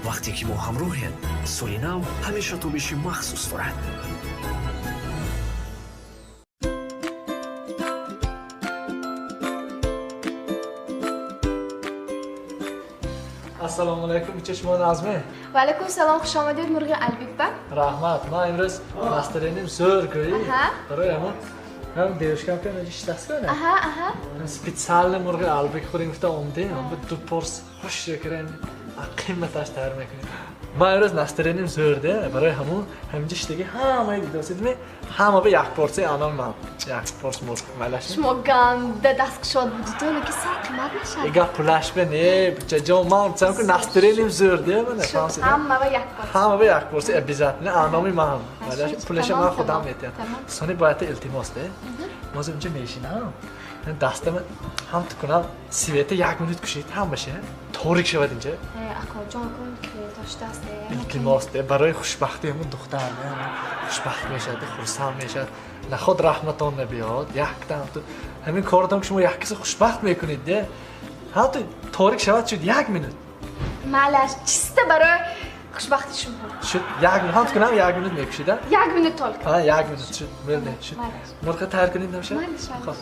Вақте ки мо ҳамроҳем, соли нав ҳамеша тобиши махсус дорад. Ассалому алайкум, бича, шумо Назме? Ва алайкум салом, хуш омадед, мурғи Албикба. Раҳмат, ман имрӯз настроением зӯр гӯӣ. Барои ҳамон ҳам девушкам ки иштас кунад. Аҳа, аҳа. Специально мурғи Албик хӯрем гуфта омадем, ҳам ду порс хуш кардем, қиматаш тайёр мекунем. Ман имрӯз настроением зӯр де, барои ҳамон ҳаминҷа иштаги ҳамаи дидосидми, ҳама ба як порсияи анон ман. Як порс мурғ малаш. Шумо ганда дасткушод будитон, ки сар қимат мешавад. Эга пулаш бе не, бичаҷон, ман гуфтам ки настроением зӯр де, мана фаҳмидӣ? Ҳама ба як порсия. Ҳама ба як порсия обязательно аноми ман. Малаш пулаша ман худам метиҳам. Сони бояд илтимос де. Мо инҷа мешинам. Дастама ҳам тукунам, света як минут кушед, ҳамаша торик шавад инҷа. Акоҷон, кун ки доштааст. Илтимос де, барои хушбахтии ҳамон духтар, хушбахт мешавад, хурсанд мешавад. Наход раҳматон набиёд, якдам ту ҳамин кордон ки шумо як каса хушбахт мекунед де. Ҳам ту торик шавад шуд як минут. Малаш, чисто барои хушбахтии шумо. Шуд як минут, ҳам тукунам як минут мекушид, а? Як минут только. Ҳа, як минут шуд, мелде шуд. Мурға тайёр кунед намешавад? Малаш, малаш.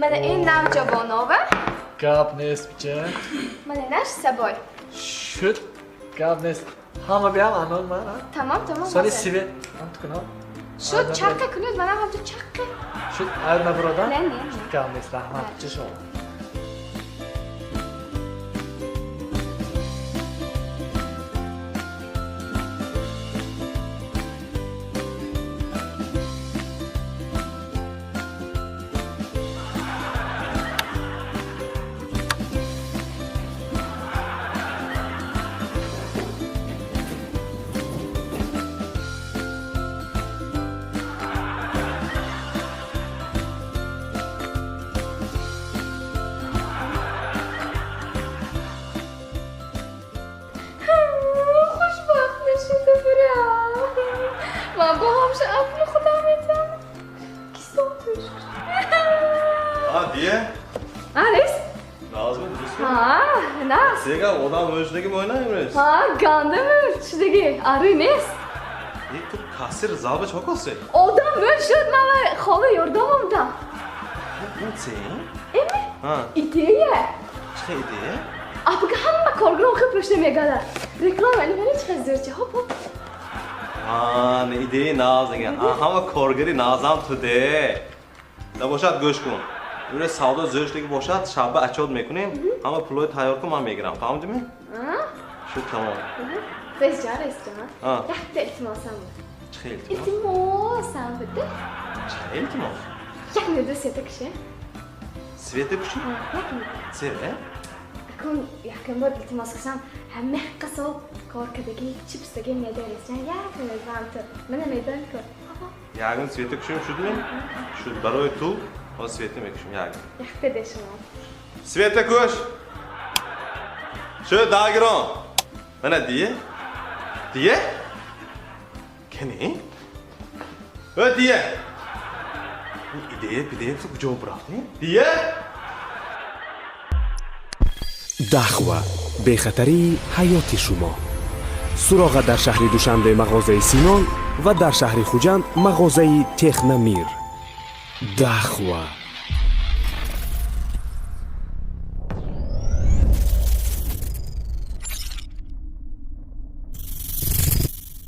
Мана ин навҷавонова. Гап нест, бича. Мана наш сабой. Шуд, гап нест. Ҳама биям анон ман, а? Тамом, тамом. Сони свет ҳам тукунам. Шуд, чаққа кунед, мана ҳам ту чаққа. Шуд, айр набурода? Не, не, не. Гап нест, раҳмат, бича шумо. Сега одам o'zidagi o'ynay имрӯз. Ҳа, гандамир, шудаги, ари нест. Е, ту кассир залба чо косӣ? Одам мӯл шуд, ман ва хола ёрдам омадам. Ин чи? Эми? Ҳа. Идея. Чӣ идея? Апака ҳама коргарон хел пушта мегалад. Реклама ини мени чӣ хел зӯрча, хоп, хоп. Ҳа, не идеяи нағз диган. Ҳама коргари нағзам ту де. Набошад, гӯш кун. Имрӯз савдо зӯр бошад, шаба отчёт мекунем, ҳама пулҳои тайёр кун, ман мегирам. Фаҳмидӣ? Шуд, тамом. Раисҷон, раисҷон. Якта илтимосам буд. Чӣ илтимос? Илтимосам буд. Чӣ илтимос? Як минут света куши. Света куши? Як минут. Света? Акун якум бор илтимос кушам, ҳама ҳаққа сол кор кардагӣ, чипсдаги меда раисҷон, як минут вам ту. Мана медон ку. Як минут света кушим шудми? Шуд, барои ту ҳозир света мекушим, як минут. Якта де шумо. Света куш. Шуд, дагирон. Мана дие. Дие? Кани? Ө, дие. Идея, идея, ту куҷо рафтӣ? Дие? Дахва бехатарии ҳаёти шумо. Суроға дар шаҳри Душанбе мағозаи Синон ва дар шаҳри Хуҷанд мағозаи Техномир. Дахва.